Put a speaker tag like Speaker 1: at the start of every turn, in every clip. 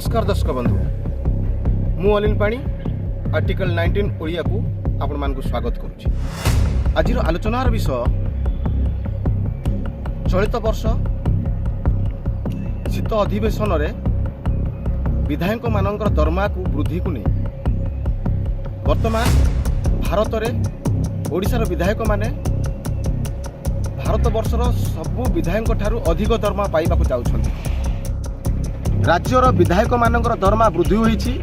Speaker 1: ନମସ୍କାର ଦର୍ଶକ ବନ୍ଧୁ, ମୁଁ ଅଲିନ ପାଣି, ଆର୍ଟିକଲ 19 ଓଡ଼ିଆକୁ ଆପଣମାନଙ୍କୁ ସ୍ୱାଗତ କରୁଛି। ଆଜିର ଆଲୋଚନାର ବିଷୟ, ଚଳିତ ବର୍ଷ ଶୀତ ଅଧିବେଶନରେ ବିଧାୟକମାନଙ୍କର ଦରମାକୁ ବୃଦ୍ଧିକୁ ନେଇ। ବର୍ତ୍ତମାନ ଭାରତରେ ଓଡ଼ିଶାର ବିଧାୟକମାନେ ଭାରତବର୍ଷର ସବୁ ବିଧାୟକଙ୍କ ଠାରୁ ଅଧିକ ଦରମା ପାଇବାକୁ ଯାଉଛନ୍ତି। ରାଜ୍ୟର ବିଧାୟକମାନଙ୍କର ଦରମା ବୃଦ୍ଧି ହୋଇଛି,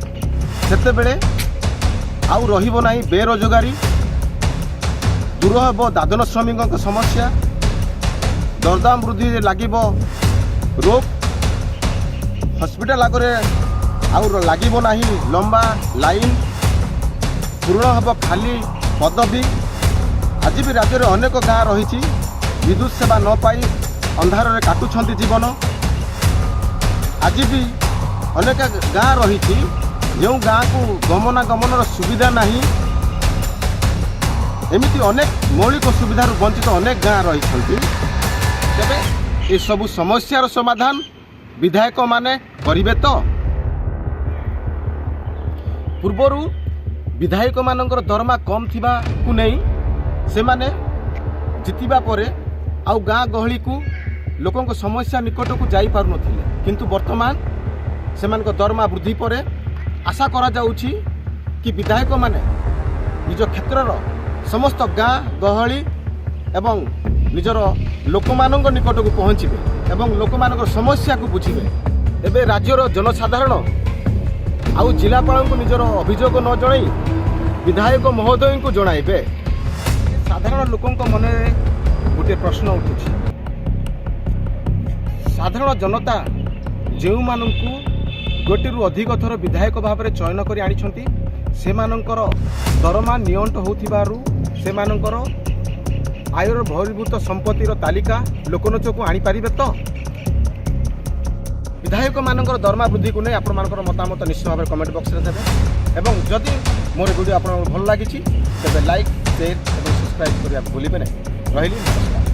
Speaker 1: ସେତେବେଳେ ଆଉ ରହିବ ନାହିଁ ବେରୋଜଗାରୀ, ଦୂର ହେବ ଦାଦନ ଶ୍ରମିକଙ୍କ ସମସ୍ୟା, ଦରଦାମ ବୃଦ୍ଧିରେ ଲାଗିବ ରୋକ, ହସ୍ପିଟାଲ ଆଗରେ ଆଉ ଲାଗିବ ନାହିଁ ଲମ୍ବା ଲାଇନ୍, ପୂରଣ ହେବ ଖାଲି ପଦବୀ। ଆଜି ବି ରାଜ୍ୟରେ ଅନେକ ଗାଁ ରହିଛି, ବିଦ୍ୟୁତ ସେବା ନ ପାଇ ଅନ୍ଧାରରେ କାଟୁଛନ୍ତି ଜୀବନ। ଆଜି ବି ଅନେକ ଗାଁ ରହିଛି, ଯେଉଁ ଗାଁକୁ ଗମନାଗମନର ସୁବିଧା ନାହିଁ। ଏମିତି ଅନେକ ମୌଳିକ ସୁବିଧାରୁ ବଞ୍ଚିତ ଅନେକ ଗାଁ ରହିଛନ୍ତି। ତେବେ ଏସବୁ ସମସ୍ୟାର ସମାଧାନ ବିଧାୟକମାନେ କରିବେ ତ? ପୂର୍ବରୁ ବିଧାୟକମାନଙ୍କର ଦରମା କମ୍ ଥିବାକୁ ନେଇ ସେମାନେ ଜିତିବା ପରେ ଆଉ ଗାଁ ଗହଳିକୁ, ଲୋକଙ୍କ ସମସ୍ୟା ନିକଟକୁ ଯାଇପାରୁନଥିଲେ। କିନ୍ତୁ ବର୍ତ୍ତମାନ ସେମାନଙ୍କ ଦରମା ବୃଦ୍ଧି ପରେ ଆଶା କରାଯାଉଛି କି ବିଧାୟକମାନେ ନିଜ କ୍ଷେତ୍ରର ସମସ୍ତ ଗାଁ ଗହଳି ଏବଂ ନିଜର ଲୋକମାନଙ୍କ ନିକଟକୁ ପହଞ୍ଚିବେ ଏବଂ ଲୋକମାନଙ୍କର ସମସ୍ୟାକୁ ବୁଝିବେ। ଏବେ ରାଜ୍ୟର ଜନସାଧାରଣ ଆଉ ଜିଲ୍ଲାପାଳଙ୍କୁ ନିଜର ଅଭିଯୋଗ ନ ଜଣାଇ ବିଧାୟକ ମହୋଦୟଙ୍କୁ ଜଣାଇବେ। ସାଧାରଣ ଲୋକଙ୍କ ମନରେ ଗୋଟିଏ ପ୍ରଶ୍ନ ଉଠୁଛି, ସାଧାରଣ ଜନତା ଯେଉଁମାନଙ୍କୁ ଗୋଟିଏରୁ ଅଧିକ ଥର ବିଧାୟକ ଭାବରେ ଚୟନ କରି ଆଣିଛନ୍ତି, ସେମାନଙ୍କର ଦରମା ନିଅଣ୍ଟ ହେଉଥିବାରୁ ସେମାନଙ୍କର ଆୟର ବହିର୍ଭୂତ ସମ୍ପତ୍ତିର ତାଲିକା ଲୋକଲୋଚନକୁ ଆଣିପାରିବେ ତ? ବିଧାୟକମାନଙ୍କର ଦରମା ବୃଦ୍ଧିକୁ ନେଇ ଆପଣମାନଙ୍କର ମତାମତ ନିଶ୍ଚୟ ଭାବରେ କମେଣ୍ଟ ବକ୍ସରେ ଦେବେ ଏବଂ ଯଦି ମୋର ଭିଡ଼ିଓ ଆପଣଙ୍କୁ ଭଲ ଲାଗିଛି, ତେବେ ଲାଇକ୍, ସେୟାର ଏବଂ ସବସ୍କ୍ରାଇବ୍ କରିବାକୁ ଭୁଲିବେ ନାହିଁ। ରହିଲି, ନମସ୍କାର।